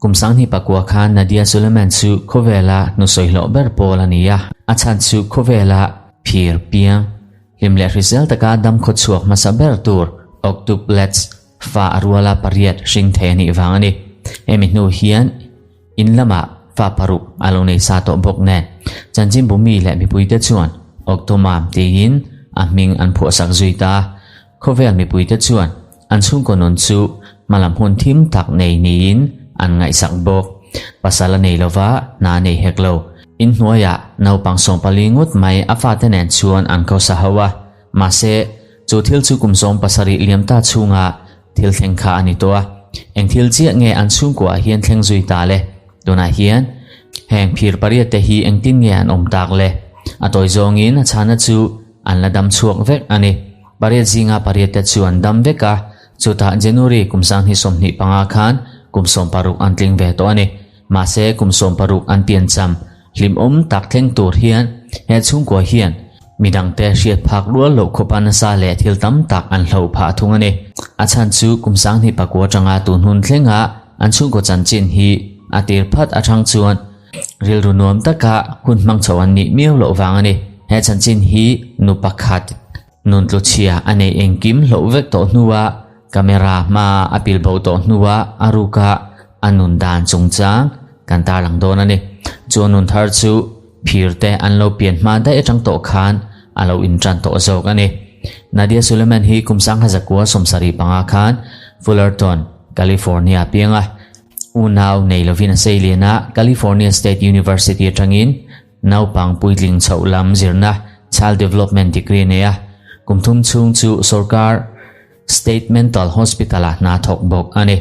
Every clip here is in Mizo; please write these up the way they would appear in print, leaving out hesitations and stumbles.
Kum 2009 khan Nadya Suleman chu khawvela hnusawi hlawh ber pawl a ni a, a chhan chu khawvela phir piang hlim leh hrisel taka dam khawchhuak hmasa ber tur octuplets fa a ruala pariat hring thei a nih vang a ni. Hemi hnu hian in lamah fa paruk a lo nei sa tawh bawk nen chanchinbu mi leh mipuite chuan Octomam tiin a hming an phuahsak zui ta a. Khawvel mipuite chuan an chhungkaw nun chu hmalam hun thim tak nei niin an ngaihsak bawk. Pasal a nei lova, hna a nei hek lo. Inhnuaiah naupang 14 ngawt mai a fate nen chuan an khawsa ho a. Mahse, chu thil chu kum 17 liam ta chhunga thil thleng kha a ni tawh a. Eng thil chiah nge an chhungkuaah hian thleng zui ta le? Tunah hian heng phir pariat te hi engtin nge an awm tak le? A tawi zawngin a chhana chu an la dam chhuak vek a ni. Pariat zinga pariat te chu an dam vek a, chutah January kum 2025 khan kum 60 an tling ve tawh a ni. Mahse kum 60 an piancham hlimawm tak thleng tur hian he chhungkua hian midangte hriat phak rual loh khawpa nasa leh thil tam tak an hloh phah thung a ni. A chhan chu kum 2009 atanga tun hun thlenga an chhungkaw chanchin hi a tir phat atang chuan rilru nuam taka hun hmang chho an nih miau loh vang a ni. He chanchin hi nu pakhat nun tluchhia a nei engkim hloh vek tawh hnua camera hma a pil bo tawh hnua a ruka a nun dan chungchang kan tarlang dawn a ni. Chu a nun thar chu phir te an lo pian hma daih atang tawh khan a lo intan tawh zawk a ni. Nadya Suleman hi kum 1975 khan Fullerton, California piang a. Unau nei lovin a sei lian a, California State University atangin naupang puitling chhoh lam zirna Child Development degree a nei a, kum thum chhung chu sorkar State Mental Hospital-ah hna thawk bawk a ni.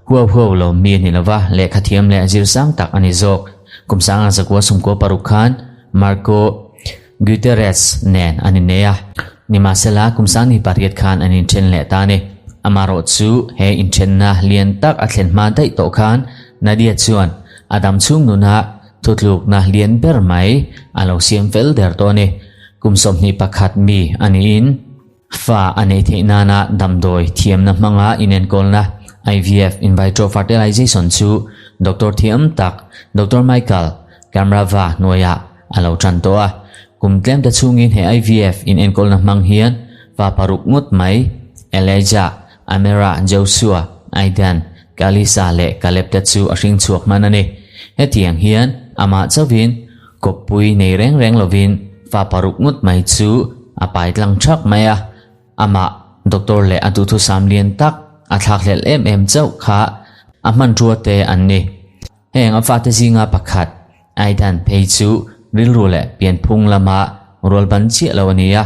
Huau huau lo mi a ni lova, lehkha thiam leh zir sang tak a ni zawk. Kum 1996 khan Marco Guterres nen an innei a, nimahsela kum 28 khan an inthen leh ta a ni. Amaherawh chu he inthenna lian tak a thlen hma daih tawh khan Nadia chuan a dam chhung nuna thutlukna lian ber mai a lo siam fel der tawh a ni. Kum 21 mi a niin fa a neih theih nana damdawi thiamna hmanga inenkawlna IVF, In Vitro Fertilization, chu doctor thiam tak Doctor Michael Kamrava hnuaiah a lo tan tawh a. Kum tlem te chhungin he IVF inenkawlna hmang hian fa paruk ngawt mai Elijah, Amira, Joshua, Aidan, Kalisa leh Caleb te chu a hring chhuak hman a ni. Hetiang hian amah chauhin kawppui nei reng reng lovin fa paruk ngawt mai chu a pai tlang thak mai a. Amah doctor leh a duhthusam lian tak a thlakhlelh em em chauh kha a hmanrua te an ni. Heng a fate zinga pakhat, Aidan phei chu rilru leh pianphung lama rual ban chiah lo a ni a,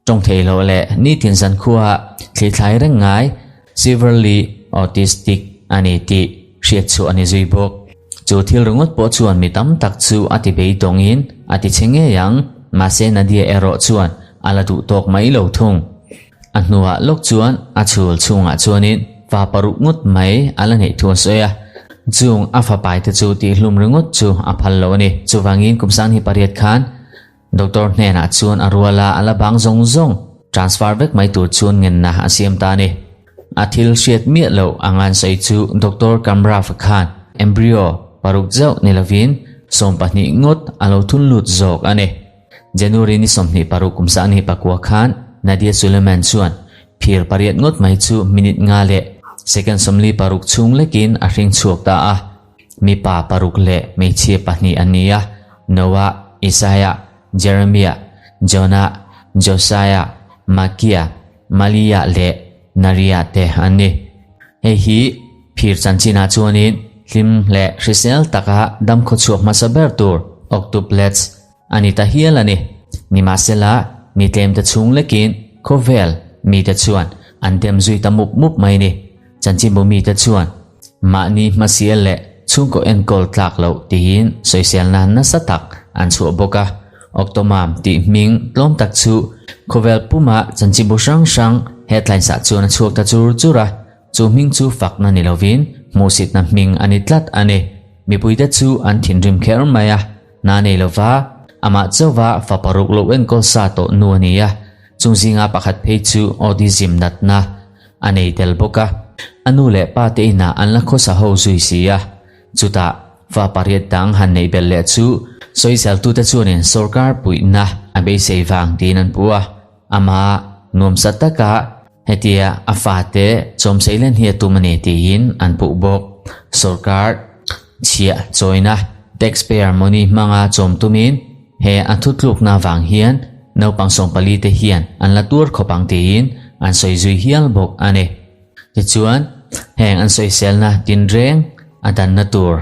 tawng thei loh leh nitin zankhua thlithlai reng ngai severely autistic a ni tih hriat chhuah a ni zui bawk. Chu thil ringawt pawh chuan mi tam tak chu a ti beidawngin a ti che ngei ang, mahse Nadia erawh chuan a la duh tawk mai lo thung. A hnuah lawk chuan a chhul chhungah chuanin fa paruk ngawt mai a la neih thu a sawi a, chung a fapai te chu tihhlum ringawt chu a phal lo a ni. Chuvangin kum 28 khan doctor hnenah chuan a ruala a la bang zawng zawng transfer vek mai tur chuan ngenna a siam ta a ni. A thil hriat miah loh a ngan sawi chu Doctor Kamraf khan embryo paruk zauh ni lovin 12 ngawt a lo thun lut zawk a ni. January ni 26 kum 2009 khan Nadya Suleman chuan phir pariat ngawt mai chu minute nga leh second 46 chhung lekin a hring chhuak ta a. Mipa paruk leh hmeichhia pahnih an ni a, Noah, Isaiah, Jeremiah, Jonah, Josiah, Makia, Maliah leh Nariah te an ni. Hei hi phir chanchinah chuanin hlim leh hrisel taka dam khawchhuak hmasa ber tur octuplets a ni ta hial a ni. Nimahsela, mi tlemte chhung lekin khawvel mite chuan an dem zui ta mup mup mai ni. Chanchinbu mite chuan mahni hmasial leh chhungkaw enkawl tlak loh tiin sawiselna nasa tak an chhuah bawk a. Octomam tih hming tlawm tak chu khawvel puma chanchinbu hrang hrang headlines ah chuan a chhuak ta chur chur a. Chu hming chu fakna ni lovin hmuhsitna hming a ni tlat a ni. Mipuite chu an thinrim kher mai a. Na nei lova, amah chauva fa paruk lo enkawl sa tawh nu a ni a, chung zinga pakhat phei chu autism natna a nei tel bawk a. A nu leh pa te inah an la khawsa ho zui si a, chutah fa pariat dang han neih belh leh chu sawiseltute chuanin sorkar puihna a beisei vang tiin an puh a, amah nuamsa taka hetia a fate chawmsei len hi a tum a ni tiin an puh bawk. Sorkar chhiah chawina taxpayer money hmanga chawm tumin he a thutlukna vang hian naupang sawmpali te hian an la tur khawp ang tiin an sawi zui hial bawk a ni. Tichuan, heng an sawiselna tinreng a danna tur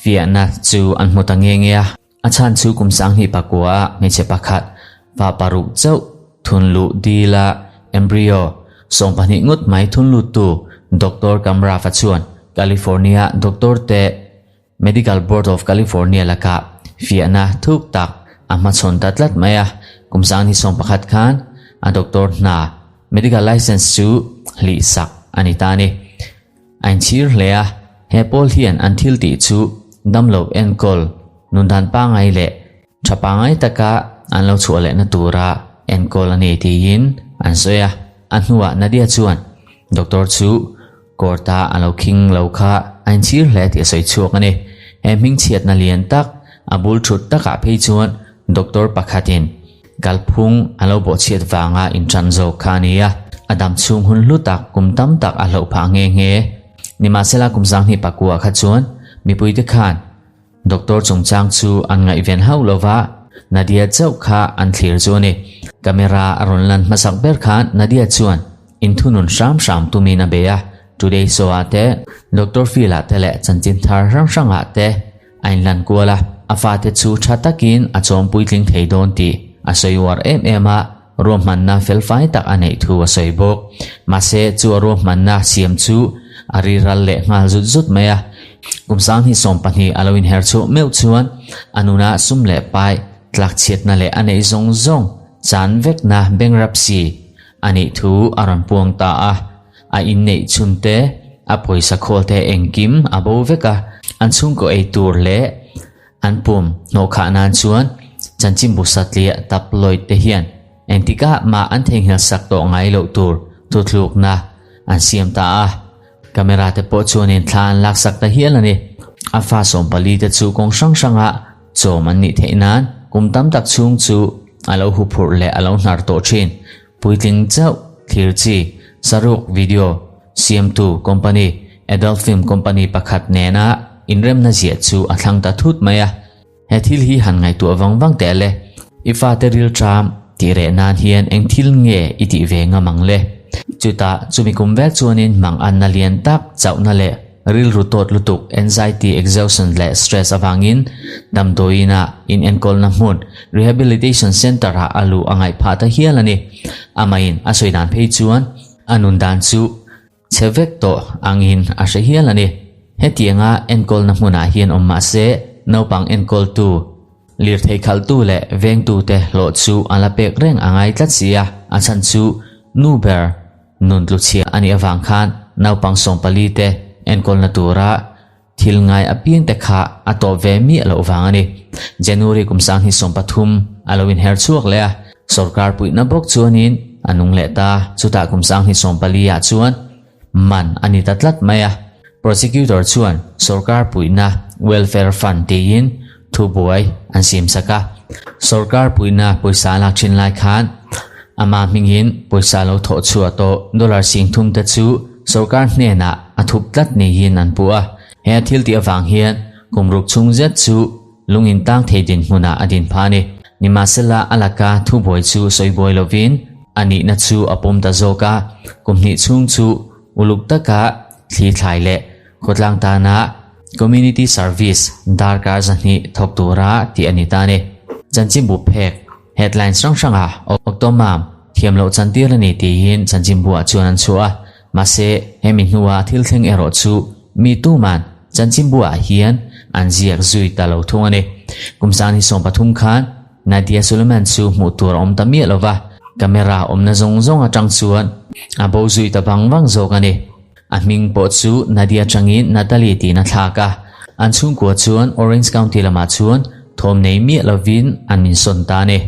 fiahna chu an hmu ta nge nge a. A chhan chu kum 2009 ah hmeichhe pakhat fa paruk chauh thun luh dila embryo 20 ngawt mai thun luttu Doctor Kamraf-a chuan California doctor te Medical Board of California lakah fiahna thuk tak a hmachhawn ta tlat mai a. Kum 2011 khan a doctor hna medical license chu hlih sak a ni ta a ni. A inchhir hle a, he pawl hian an thil tih chu damlo enkawl nundan pangai leh tha pangai taka an lo chhuah lehna tura enkawl a ni tiin an sawi a. A hnuah Nadia chuan doctor chu court-a a lo khing lo kha a inchhir hle tih a sawi chhuak a ni. He hmingchhiatna lian tak a bul thut takah phei chuan doctor pakhatin Kalphung a lo bawhchhiat vanga inṭan zawk kha a ni a, a dam chhung hun hlu tak kum tam tak a hloh phah nghe nghe. Nimahsela kum 2009 kha chuan mipuite khan doctor chungchang chu an ngaihven hauh lo va, Nadia chauh kha an thlir chu a ni. Camera a rawn lan hmasak ber khan Nadia chuan inthunun hram hram tumin a bei a, Today Show-ah te, Doctor Phil-ah te leh chanchin thar hrang hrangah te A inlan kual a, a fate chu tha takin a chawm puitling thei dawn tih a sawi uar em em a, ruahmanna felfai tak a neih thu a sawi bawk. Mahse, chu a ruahmanna siam chu a ri ral leh nghal zut zut mai a. Kum 2020 a lo inher chhuah meuh chuan a nuna sum leh pai tlakchhiatna leh a neih zawng zawng chan vekna bankruptcy a nih thu a rawn puang ta a. A inneih chhun te, a pawisa khawl te engkim a bo vek a, an chhungkaw ei tur leh an pum hnawhkhah nan chuan chanchinbu satliah tabloid te hian engtikah mah an theihnghilh sak tawh ngai loh tur thuthlukna an siam ta a. Camera te pawh chuanin thla an laksak ta hial a ni. A fa 14 te chu kawng hrang hranga chawm an nih theih nan kum tam tak chhung chu a lo huphurh leh a lo hnar tawh thin. Puitling chauh thlir chi saruk video siamtu company Adult Film Company pakhat nena inremna ziah chu a thlang ta thut mai a. He thil hi han ngaihtuah vang vang teh le. I fate rilṭam tih reh nan hian eng thil nge i tih ve ngam ang le? Chutah chumi kum vek chuanin mang anna lian tak chauhna leh Rilru tawt lutuk, anxiety, exhaustion leh stress avangin damdawiinah inenkawlna hmun, rehabilitation centre, ah a luh a ngaih phah ta hial a ni. Amahin a sawi dan phei chuan a nun dan chu chhe vek tawh angin a hre hial a ni. Hetianga enkawlna hmunah hian awm mah se naupang enkawltu, lirthei khalhtu leh vengtute hlawh chu a la pek reng a ngai tlat si a, a chhan chu nu ber Nun tluchhia a nih avang khan naupang 14 te enkawlna tura thil ngai apiang te kha a tawp ve miah loh vang a ni. January kum 2030 a lo inher chhuak leh a, sorkar puihna bawk chuanin a nung leh ta. Chutah kum 2024 ah chuan man a ni ta tlat mai a. Prosecutor chuan sorkar puihna welfare fund tiin thubuai an siamsak a. Sorkar puihna pawisa a lak thin lai khan ama hmingin pawisa lo thawh chhuah tawh dollar 3000 te chu sorkar hnenah a thup tlat niin an puh a. He a thil tih avang hian kum ruk chhung zet chu lung intang thei dinhmunah a din phah a ni. Nimahsela a laka thubuai chu sawi buai lovin a nihna chu a pawm ta zawk a, kum hnih chhung chu uluk taka thli thlai leh Khawtlang tana Community Service darkar 200 thawk tura tih a ni ta a ni. Chanchinbu phek, headlines, hrang hranga Octomam thiam loh chantir a ni tiin chanchinbuah chuan an chhuah a. Mahse, hemi hnua thil thleng erawh chu mi tuman chanchinbuah hian an ziak zui ta lo thung a ni. Kum 2013 khan Nadia Suleman chu hmuh tur a awm ta miah lo va, camera awmna zawng zawng atang chuan a bo zui ta vang vang zawk a ni. A hming pawh chu Nadia changin Natalie tiin a thlak a. An chhungkua chuan Orange County lamah chuan thawm nei miah lovin an insawn ta a ni.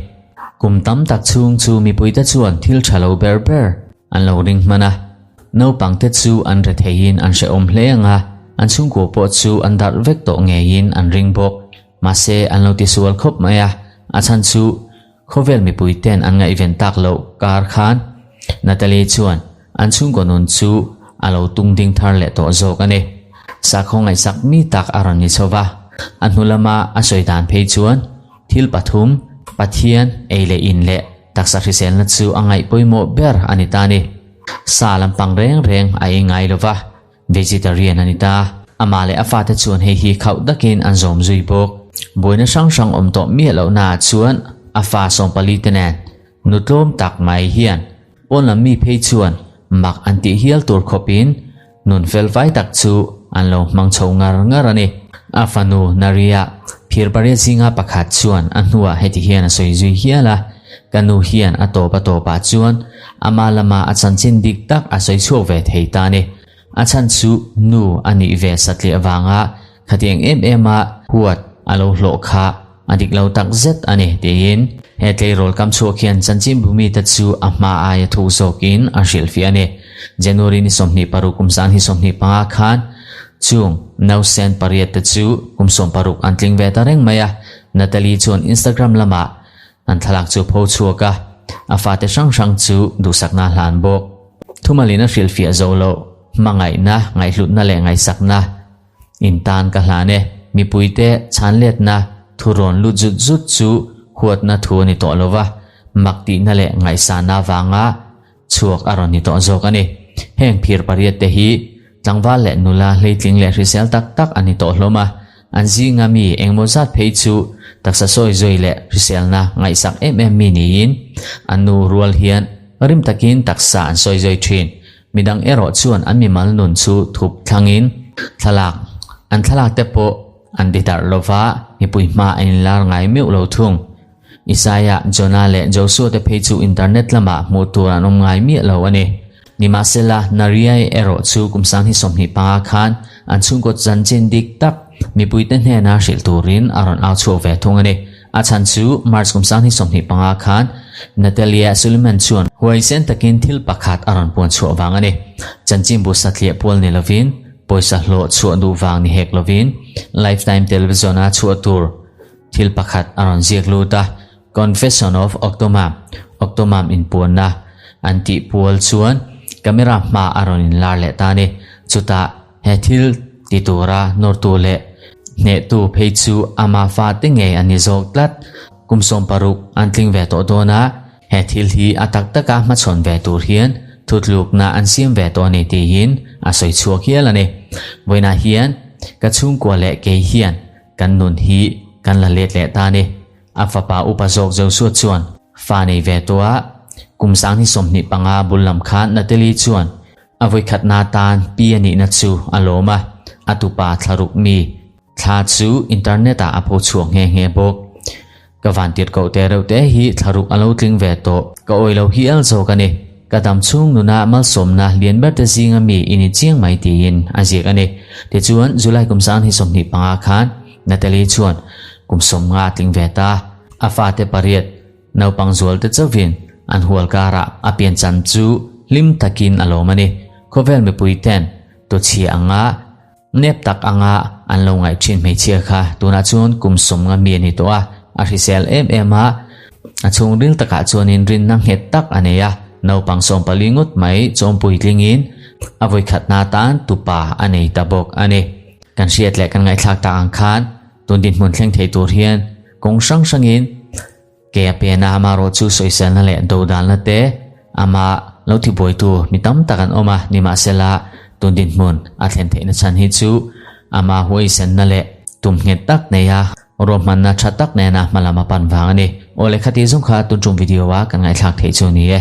Kum tam tak chhung chu mipuite chuan thil tha lo ber ber an lo ring hman a. Naupangte chu an retheiin an hrehawm hle ang a, an chhungkua pawh chu an darh vek tawh ngeiin an ring bawk. Mahse, an lo tisual khawp mai a, a chhan chu khawvel mipuite'n an ngaihven tak loh kar khan Natalie chuan an chhungkaw nun chu a lo tung ding thar leh tawh zawk a ni. Sakhaw ngaihsak mi tak a rawn ni chho va, a hnu lama a sawi dan phei chuan thil pathum, Pathian, ei leh in leh taksa hriselna chu a ngaih pawimawh ber a ni ta a ni. Sa lampang reng reng a ei ngai lo va. Vegetarian a ni ta. Amah leh a fate chuan hei hi khauh takin an zawm zui bawk. Buaina hrang hrang awm tawh miah lohnaah chuan a fa sawmpali te nen nu tlawm tak mai hian pawn lam mi phei chuan mak an tih hial tur khawpin nun fel vai tak chu an lo hmang chho ngar ngar a ni. A fanu Naria phir pariat zinga pakhat chuan a hnuah heti hian a sawi zui hial a, Ka nu hian a tawp a tawpah chuan ama lama a chanchin dik tak a sawi chhuak ve thei ta a ni. A chhan chu nu a nih ve satliah vanga khatiang em em a huat a lo hlawh kha a dik lo tak zet a ni tiin he tleirawl kam chhuak hian chanchinbu mite chu a hma aia thuk zawkin a hrilhfiah a ni. January ni 26 kum 2025 khan chung nausen pariat te chu kum 60 an tling ve ta reng mai a, Natalie chuan Instagram lamah An thlalak chu pho chhuak a, a fate hrang hrang chu duhsakna a hlan bawk. Thumalin a hrilhfiah zo loh, hmangaihna, ngaihhlutna leh ngaihsakna in tan ka hlan e. Mipuite chhanletna thu rawn lut zut zut chu huatna thu a ni tawh lo va, mak tihna leh ngaihsana avanga chhuak a rawn ni tawh zawk a ni. Heng phir pariat te hi tlangval leh nula hleitling leh hrisel tak tak a ni tawh hlawm a, an zinga mi engmaw zat phei chu taksa sawi zawi leh hriselna ngaihsak em em mi niin an nu rual hian rim takin taksa an sawi zawi thin. Midang erawh chuan an mimal nun chu thup thlangin thlalak an thlalak te pawh an ti darh lova mipui hma an inlar ngai meuh lo thung. Isaiah, Jonah leh Joshua te phei chu internet lamah hmuh tur an awm ngai miah lo a ni. Nimahsela, Nariai erawh chu kum 2025 khan an chhungkaw chanchin dik tak mipuite hnena hrilh turin a rawn au chhuak ve thung a ni. A chhan chu March kum 2025 khan Natalia Suleiman chuan huaisen takin thil pakhat a rawn puan chhuah vang a ni. Chanchinbu satliah pual ni lovin, pawisa hlawh chhuah duh vang ni hek lovin, Lifetime Television-a chhuah tur Thil pakhat a rawn ziak lut a, Confession of Octomam, Octomam inpuanna, an tih pual chuan camera hma a rawn inlar leh ta a ni. Chutah he thil ti tura nawrtu leh hnehtu phei chu ama fate ngei an ni zawk tlat. Kum 60 an tling ve tawh dawn a, he thil hi a tak taka hmachhawn ve tur hian thutlukna an siam ve tawh a ni tiin a sawi chhuak hial a ni. Vawiinah hian ka chhungkua leh kei hian Kan nun hi kan la let leh ta a ni. A fapa upa zawk Joshua chuan fa nei ve tawh a, kum 2025 bul lam khan Natalie chuan a vawikhatna tan pi a nihna chu a lawm a, a tupa thlaruk mi thla chu internet ah a pho chhuak nghe nghe bawk. Ka van tir koh te reuh te hi thlaruk a lo tling ve tawh. Ka awi lo hi el zawk a ni. Ka dam chhung nuna malsawmna lian ber te zinga mi i ni chiang mai tiin a ziak a ni. Tichuan, July kum 2025 khan Natalie chuan kum 50 a tling ve ta. A fate pariat, naupang zual te chauhin an hual karah a pianchan chu hlim takin a lawm a ni. Khawvel mipui ten tuchhia anga Nep tak anga an lo ngaih thin hmeichhia kha tunah chuan kum 50 mi a ni tawh a, a hrisel em em a, a chhungril takah chuanin rinna nghet tak a nei a, naupang 14 ngawt mai chawmpui tlingin a vawikhatna tan tupa a nei ta bawk a ni. Kan hriat leh kan ngaihthlak tak ang khan tun dinhmun thleng thei tur hian kawng hrang hrangin Ke a pen a, amarawh chu sawiselna leh dodalna te ama lo tibuaitu mi tam tak an awm a, nimahsela tun dinhmun a thlen theihna chhan hi chu ama huaisenna leh tum nghet tak neia ruahmanna tha tak nena hma lam a pan vang a ni. Aw lehkha tih zawng kha tun tum video a kan ngaihthlak theih chu a ni e.